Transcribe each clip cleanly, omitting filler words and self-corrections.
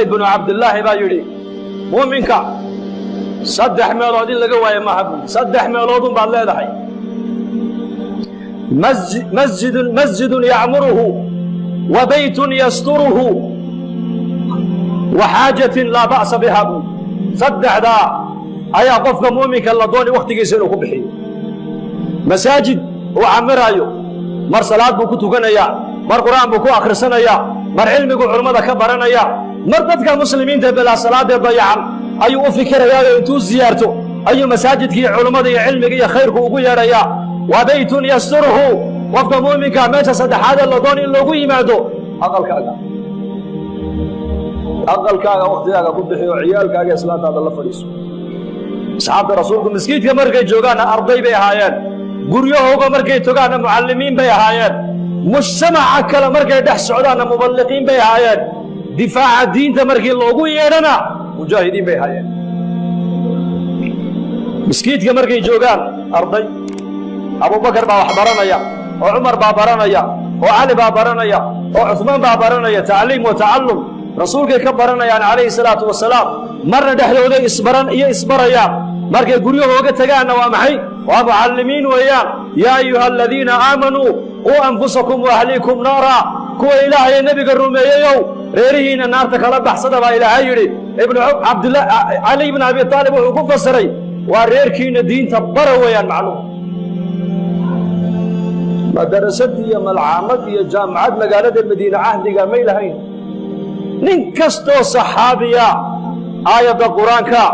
Jubayr binu Cabdillaahi baa yidhi: "Muuminka saddex meelood in laga waayo maaha," buui. "Saddex meeloodun baad leedahay: مسجد يعمره وبيت يستره وحاجة لا بأس بها," buui. Saddexdaa ayaa qofka muuminka la doonay wakhtigiisa inuu ku bixiyo. Masaajid uu camiraayo, mar salaad buu ku tukanayaa, mar Qur'aan buu ku akhrisanayaa, mar cilmigu culummada ka baranaya, mar dadka muslimiinta bilaa salaadee dayacan ayuu u fikirayaayo intuu siyaarto ayuu masaajidkii culummada iyo cilmiga iyo khayrku ugu yeedhayaa. وبيت يستره. Qofka muuminka meesha saddexaadee la doon in loogu yimaado, aqalkaaga. Aqalkaaga wakhtigaaga ku bixiyo, ciyaalkaaga, islaantaada la fadhiiso. Asxaabta Rasuulku maskiidka markay joogaanna arday bay ahaayeen, guryahooga markay togaanna mucallimiin bay ahaayeen, mujtamaca kale markay dhex socdaanna muballiqiin bay ahaayeen, difaaca diinta markii loogu yeedhana mujaahidiin bay ahaayeen. Maskiidka markay joogaan arday, Abubakar baa wax baranaya, oo Cumar baa baranaya, oo Cali baa baranaya, oo Cuثmaan baa baranaya. Tacliim wa tacallum Rasuulkay ka baranayaan calayhi salaatu wasalaam. Marna dhexdooday isbaran iyo isbarayaan. Markay guryahooga tagaanna waa maxay? Waa mucallimiin weeyaan. يا أيها الذين آمنوا قوا أنفسكم وأهليكم نارا. Kuwa Ilaahaye Nebiga rumeeyeyow, reerihiina naarta kala baxsada, baa Ilaahay yidhi. Ibnu Cabdillah, Cali ibn Abi Aalib wuxuu ku fasiray: waa reerkiina diinta bara weeyaan macnuhu. Madarasad iyo malcaamad iyo jaamacad magaalada Madiine cahdiga may lahayn. Nin kastoo saxaabiya aayadda Qur-aanka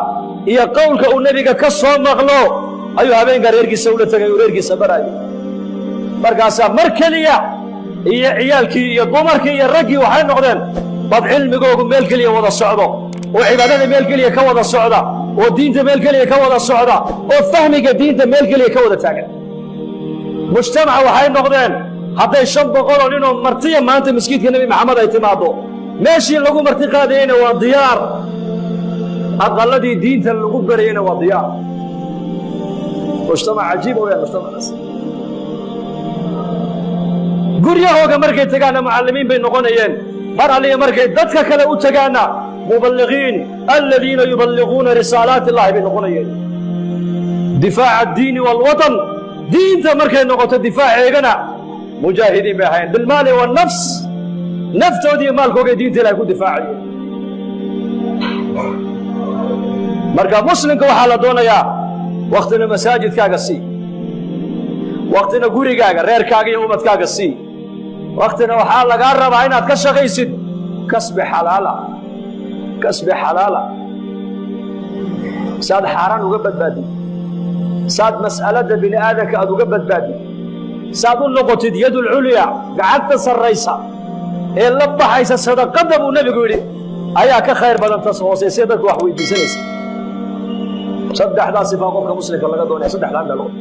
iyo qowlka uu Nebiga ka soo maqlo ayuu habeenka reerkiisa ula tegay uu reerkiisa baraayo. Markaasaa mar keliya iyo ciyaalkii iyo dumarkii iyo raggii waxay noqdeen dad cilmigoogu meel keliya wada socdo, oo cibaadada meel keliya ka wada socda, oo diinta meel keliya ka wada socda, oo fahmiga diinta meel keliya ka wada taagan. Mujtamaca waxay noqdeen hadday 500 oo ninoo martiya maanta maskiidka Nebi Maxamed ay timaaddo, meeshii lagu marti qaadayeyna waa diyaar, aqalladii diinta lagu barayeyna waa diyaar. Mujtamac cajiiba weyaan mujtamacaas. Guryahooga markay tagaanna mucallimiin bay noqonayeen, mar alliya markay dadka kale u tagaanna muballiqiin الذين يبلغون رسالات الله bay noqonayeen. دفاع الدين والوطن, diinta markay noqoto difaaceegana mujaahidiin bay ahaayeen بالمال والنفس. Naftoodiiyo maalkoogay diinta Ilahay ku difaacayeen. Marka muslimka waxaa la doonayaa waktina masaajidkaaga sii, waktina gurigaaga, reerkaaga iyo ubadkaaga sii, waktina waxaa lagaa rabaa inaad ka shaqaysid kasbi xalaala, kasbi xalaala, saad xaaraan uga badbaadid, saad mas'aladda bini aadamka aad uga badbaadid, saad u noqotid يد العليا, gacanta sarraysa ee la baxaysa sadaqadda, buu Nebigu yidhi, ayaa ka khayr badan tas hoosaysee dadku wax weydiisanaysa. Saddexdaa sifaa qofka muslimka laga doonaya, saddexdaa meelood.